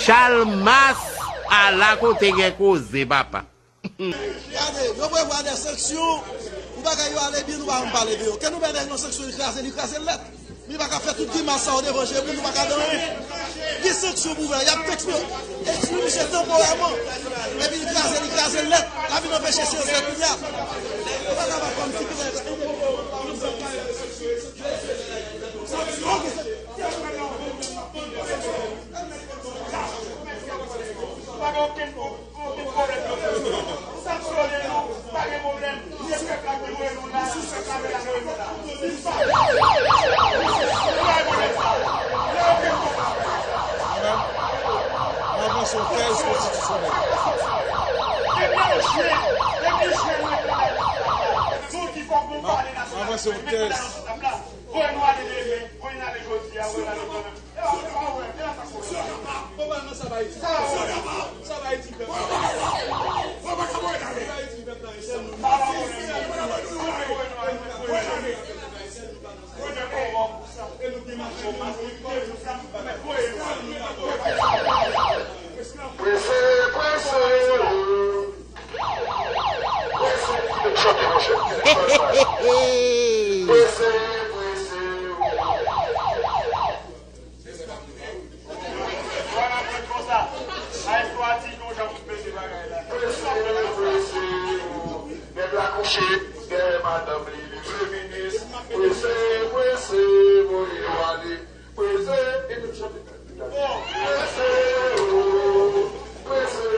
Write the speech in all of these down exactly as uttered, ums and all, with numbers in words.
Chalmas, ala kote gen koze, papa. Gade, yo prevwa de sanksyon pou bagay yo ale byen, nou pa janm pale de yo. Ke nou bay nèg lan sanksyon, li kraze, li kraze l nèt. Li pa ka fè tout grimas sa yo devan je moun, nou pa ka di anyen. Gen sanksyon pou fè, y ap eksp-, eksklwi misye tanporèman. Epi li kraze, li kraze l nèt. L ap vin anpeche syans fèt kounye a. Yo pa ka fè kòmsi pou bagay sa. Pa gen okenn pwoblèm. Ou sanksyone nou, pa gen pwoblèm. Se pèp la ki voye nou la, se pèp la ki voye nou la. Sa pa gen pwoblèm sa. N ap avanse yon tèz konstitisyonèl. Depi an jen, depi jen nou ap travay nan sou tab la. Nou di fòk nou pale nasyonal. N ap avanse yon tèz. Voye nou ale demen, voye n ale jodi a, voye n ale demen. Prese, prese, oh. Prese, ki te chante, monchè. Prese, prese, oh. Prese, prese, oh. Nèg la kouche dèyè madanm li, li vle minis. Prese, prese, voye yo ale. Prese, prese, oh. Prese, prese.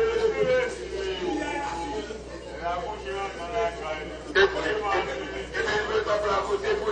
Epi, epi, epi, epi, pèp la vote pou